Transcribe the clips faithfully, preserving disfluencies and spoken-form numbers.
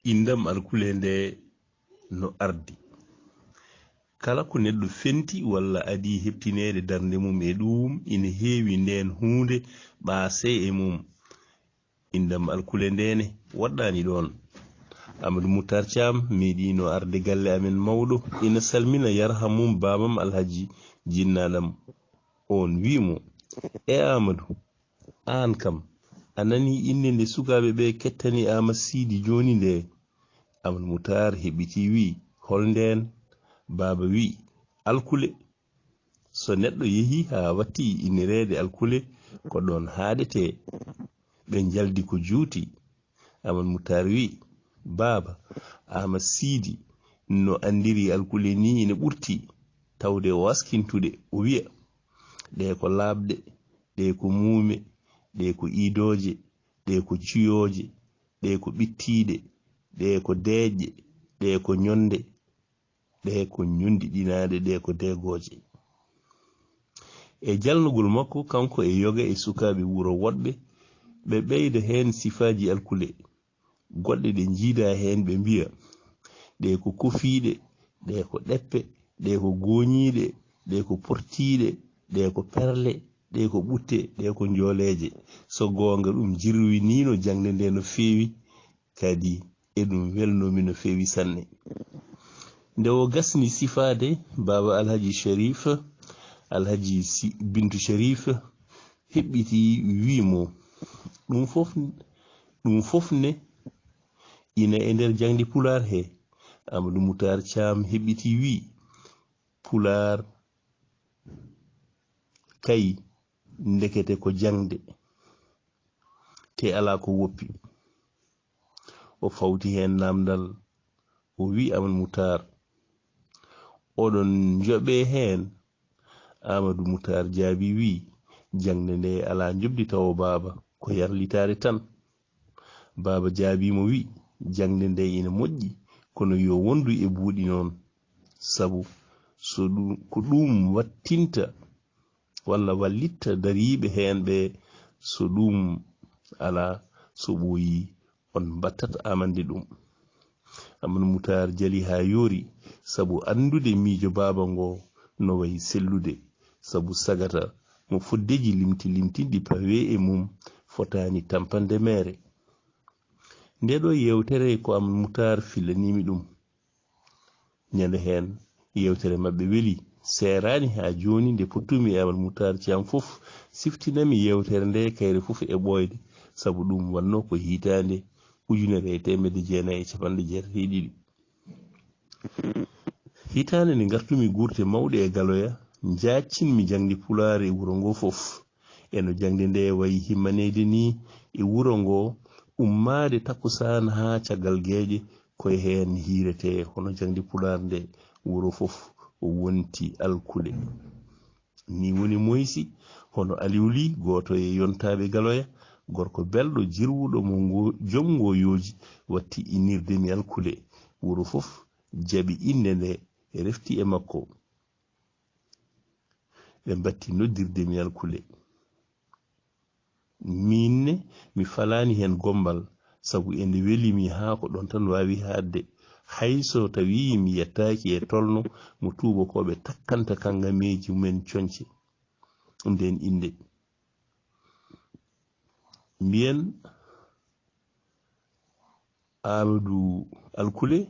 Inndam alkule nde no ardi. Kala ko neɗɗo fenti walla adii heɓtineede darnde mum e ɗuum, ina heewi ndeen huunde ɓaasee e mum. Inndam alkule ndeene waɗɗaani ɗoon. Amadou Moutar Thiam meeɗiino arde galle amen mawɗo, ina salmina yarhamum baabam Alhaji Jinnaaɗam. Oon wiyi mo, "E Amadou, aan kam, a nanii innde nde sukaaɓe ɓe kettani Ama Siidi jooni nde?" Amadou Moutar heɓɓitii wiyi, "Hol ndeen?" Baaba wiyi, "Alkule." So neɗɗo yehii haa wattii innireede alkule, ko ɗoon haaɗetee. Ɓe njaldi ko juuti. Amadou Moutar wiyi, "Baaba, Ama Siidi no anndiri alkule nii ina ɓurti, tawde o askintuɗe, o wiya, ɗe ko laaɓɗe, ɗe ko muume, ɗe ko iidooje, ɗe ko cuyooje, ɗe ko ɓittiiɗe, ɗe ko deeƴƴe, ɗe ko ñonde, ɗe ko ñondiɗinaaɗe, ɗe ko deegooje." E jalnugol makko, kanko e yoga e sukaaɓe wuro woɗɓe, ɓe ɓeyda heen sifaaji alkule. Goɗɗe ɗe njiida heen, ɓe mbiya, "Ɗe ko kofiiɗe, ɗe ko ɗeppe, ɗe ko gooñiiɗe, ɗe ko portiiɗe, ɗe ko perle, ɗe ko ɓutte, ɗe ko njooleeje." So goonga, ɗum jirwiniino jaŋde nde no feewi, kadi eɗum welnoo mi no feewi sanne. Nde o gasni sifaade, Baaba Alhaji Sharif, Alhaji Si-, Bintu Sharif, heɓɓitii, wii mo, "Ɗum fof, ɗum fof ne ina e nder jaŋde Pulaar he." Amadou Moutar Thiam heɓɓitii, wii, "Pulaar kay, ndekete ko jaŋde, te alaa ko woppi." O fawti heen naamndal, o wii, "Amadou Moutar, oɗon njoɓee heen?" Amadou Moutar jaabii, wii, "Jaŋde nde alaa njoɓdi tawo baaba, ko yarlitaare tan." Baaba jaabii mo, wii, "Jaŋde nde ina moƴƴi, kono yo wondu e buuɗi noon, sabu so ɗum, ko ɗum wattinta walla wallitta dariiɓe heen ɓe, so ɗum alaa, so ɓooyii, on mbattat amande ɗum." Amadou Moutar jali haa yoori, sabu anndude miijo baaba ngo no wayi sellude, sabu sagata mo foddeeji limti limtinɗi pawee e mum, fotaani tampande meere. Nde ɗo yeewtere ko Amadou Moutar filanii mi ɗum. Ñande heen, yeewtere maɓɓe weli, seeraani haa jooni. Nde pottumi e Amadou Moutar Thiam fof, siftinami yeewtere nde, kayre fof e ɓooyde, sabu ɗum wannoo ko hitaande ujunere e teemedde jeenayi e capanɗe jeetati e ɗiɗi. Hitaande nde ngartumi guurte mawɗe e Galoya, njaaccinmi jaŋde Pulaar e wuro ngo fof. E no jaŋde nde wayi himmaneede ni e wuro ngo, ummaade takkusaan haa caggal geeƴe, ko e heen hiiretee hono jaŋde Pulaar nde, wuro fof o wonti alkule. Ni woni Moysi, hono Aliou Ly, gooto e yontaaɓe Galoya, gorko belɗo, jirwuɗo mo ngo, jom ngo yooji, watti innirde mi alkule. Wuro fof jaɓi innde nde, refti e makko. Ɓe mbatti noddirde mi alkule. Miin ne, mi falaani heen gommbal, sabu ende weli mi haa ko ɗoon tan waawi haaɗde. Hay so tawii mi yettaaki e tolno mo tuubakooɓe takkanta kanngameeji mumen coñce ndeen innde. Mbiyen Amadou Alkule,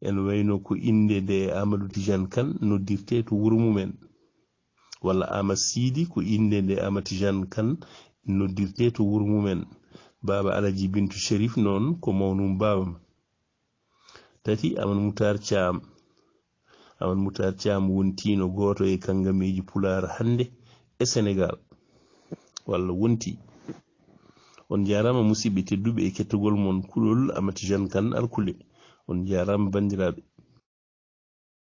ene wayno ko innde nde Amadou Tijane Kane noddirtee to wuro mumen. Walla Ama Siidi, ko innde nde Ama Tijane Kane noddirtee to wuro mumen. Baaba Alaji Bintu Sherif noon ko mawnum baabam. Tati, Amadou Moutar Thiam. Amadou Moutar Thiam wontiino gooto e kanngameeji Pulaar hannde e Senegaal, walla wonti. On njaaraama, musidɓe tedduɓe, e kettagol mon kuɗol Ama Tijane Kane Alkule. On njaaraama, banndiraaɓe.